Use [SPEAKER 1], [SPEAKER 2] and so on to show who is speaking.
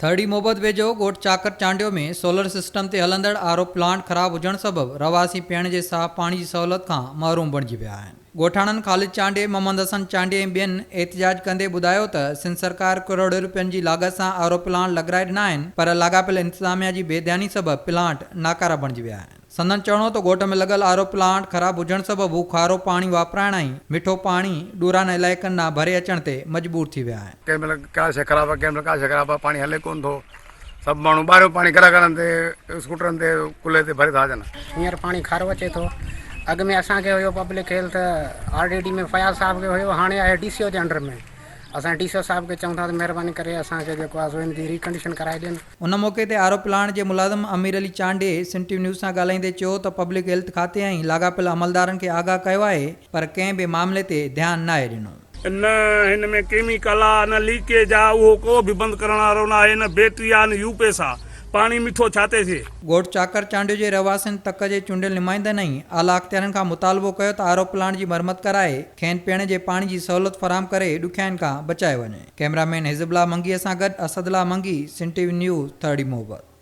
[SPEAKER 1] ٿرڙي محبت ويجهو ڳوٺ چاڪر چانڊيو ۾ سولر سسٽم تي هلندڙ آر او پلانٽ خراب هجڻ سبب رهواسي پيئڻ جي صاف پاڻي جي سهولت کان محروم بڻجي ويا آهن. ڳوٺاڻن خالد چانڊيي، محمد حسن چانڊيي ۽ ٻين احتجاج ڪندي ٻڌايو ته سنڌ سرڪار ڪروڙين روپين جي لاڳت سان آر او پلانٽ لڳرائي ڏنا آهن پر لاڳاپيل انتظاميا جي بي ڌياني سبب پلانٽ ناڪارا بڻجي ويا آهن. سندن چوڻ هو ته ڳوٺ ۾ لڳل آر او پلانٽ خراب هجڻ سبب هو کارو پاڻي واپرائڻ ۽ مٺو پاڻي ڏورانهن علائقن ڏانهن ڀري اچڻ تي مجبور ٿي ويا آهن.
[SPEAKER 2] ڪنهن مهل ڪا شيء خراب آهي ڪنهن مهل ڪا شيء خراب آهي پاڻي هلي ڪونه ٿو سڀ ماڻهو ٻاهريون پاڻي گهر گهرن تي اسڪوٽرن تي ڪلهي تي ڀري ٿا اچن.
[SPEAKER 3] هينئر پاڻي کارو اچي ٿو اڳ ۾ اسان کي هيو public health R D D ۾ Fayaz صاحب کي هيو هاڻي آهي ڊي سي او جي انڊر ۾ اسان ڊي سي او صاحب کي چئون ٿا ته مهرباني ڪري اسان کي جيڪو آهي سو ان جي ريڪنڊيشن ڪرائي ڏين.
[SPEAKER 1] ان موقعي تي آر او پلانٽ جي ملازم امير علي چانڊيي سنڌ ٽي وي نيوز سان ڳالهائيندي چيو ته پبلڪ هيلٿ کاتي ۽ لاڳاپيل عملدارن کي آگاهه ڪيو آهي پر ڪنهن به معاملي تي ڌيان ناهي ڏنو.
[SPEAKER 4] نه هن ۾ ڪيميڪل آ نه ليڪيج آ اهو ڪو به بند ڪرڻ وارو ناهي نه بيٽري آ نه يو پي ايس آ پاڻي مٺو ڇا تي ٿئي.
[SPEAKER 1] ڳوٺ چاڪر چانڊيو جي رهواسين تڪ جي چونڊيل نمائندن ۽ اعليٰ اختيارين کان مطالبو ڪيو ته آر او پلانٽ جي مرمت ڪرائي کين پيئڻ جي پاڻي جي سهولت فراهم ڪري ڏکيائين کان بچايو وڃي. ڪئميرا مين حزب الله منگيء سان گڏ Asadullah Mangi, Sindh T V news, Tharri Mohabbat.